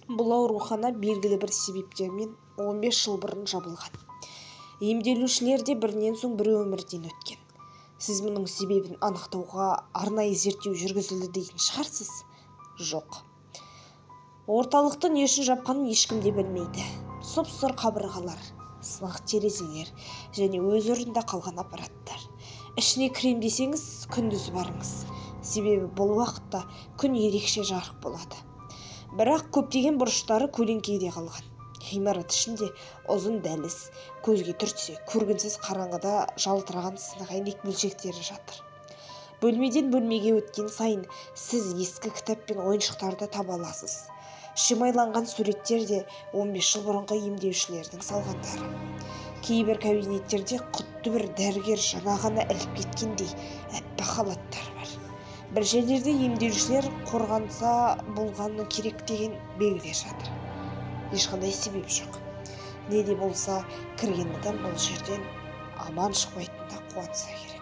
Бұл аурухана белгілі бір себептермен 15 жыл бұрын жабылған. Емделушілер де бірінен соң бірі өмірден өткен. Сіз мұның себебін анықтауға арнайы зерттеу жүргізілді дейтін шығарсыз? Жоқ. Орталықты не үшін жапқанын ешкім де білмейді. Сұп-сұр қабырғалар, сынық терезелер және өз орнында қалған аппараттар. Ішіне кірем десеңіз, күндіз барыңыз. Себебі бұл уақытта күн ерекше жарық болады. Бірақ көптеген бұрыштары көлеңкеде қалған. Ғимарат ішінде ұзын дәліз, көзге түртсе, көргінсіз қараңғыда жалтыраған сынық әйнек бөлшектері жатыр. Бөлмеден бөлмеге өткен сайын сіз ескі кітап пен ойыншықтарды таба аласыз. Шимайланған суреттер де 15 жыл бұрынғы емделушілердің салғандары. Кейбір кабинеттерде құтты бір дәрігер жаңа ғана іліп кеткендей әппақ халаттар бар. Бір жерлерде емделушілер қорғанса болғаны керек деген белгілер жатыр. Ешқандай себеп жоқ. Не де болса, кірген адам бұл жерден аман шықпайтынына қуанса керек.